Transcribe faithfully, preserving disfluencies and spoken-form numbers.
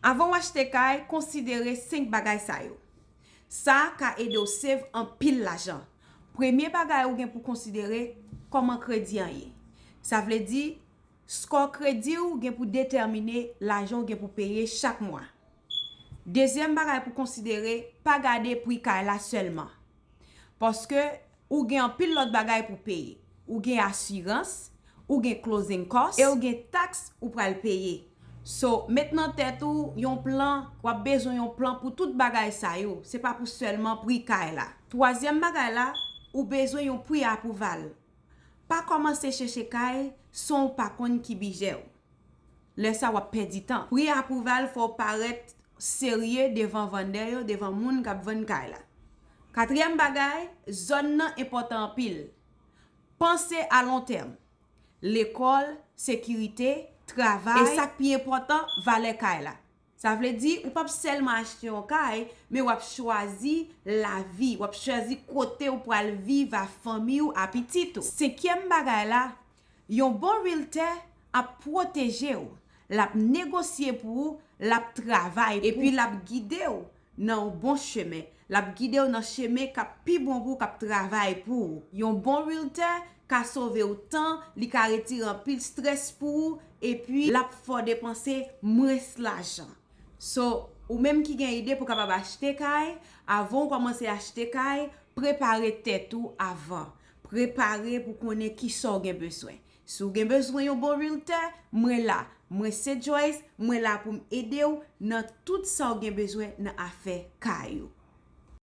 Avan w achte kay, konsidere senk bagay sa yo. Sa ka ede w save anpil lajan. Premye bagay ou gen pou konsidere, kòman kredi an ye. Sa vle di, score kredi w gen pou detèmine lajan w gen pou peye chak mwa. Dezyèm bagay pou konsidere, pa gade pri kay la sèlman. Paske ou gen anpil lòt bagay pou peye. Ou gen asirans, ou gen closing cost, e ou gen taks ou pral peye. So, met nan tèt ou yon plan, w ap bezwen yon plan pou tout bagay sa yo. Se pa pou sèlman pri kay la. Twazyèm bagay la, ou bezwen yon pre-approval. Pa kòmanse chèche kay san w pa konn ki bidjè w. Lè sa w ap pèdi tan. Pre-approval fè w parèt serye devan vandè yo, devan moun k ap vann kay la. Katriyèm bagay, zòn nan enpòtan anpil. Panse a lon tèm. Lekòl, sekirite, travay, e sa k pi enpòtan, valè kay la. Sa vle di, ou p ap sèlman achte yon kay, men w ap chwazi lavi, w ap chwazi kote w pral viv a fanmi w, a pitit ou. Senkyèm bagay la, yon bon realtor ap pwoteje w, l ap negosye pou ou, l ap travay pou ou, epi l ap gide w nan yon bon chemen. L ap gide w nan chemen k ap pi bon pou ou, k ap travay pou ou. Yon bon realtor ka sove w tan, li ka retire anpil strès pou ou, epi l ap fè w depanse mwens lajan. So, ou menm ki gen ide pou w kapab achte kay, avan w kòmanse achte kay, prepare tèt ou avan. Prepare pou konnen kisa w gen bezwen. Si w gen bezwen yon bon realtor, mwen la. Mwen se Joyce, mwen la pou m ede w nan tout sa w gen bezwen nan afè kay ou.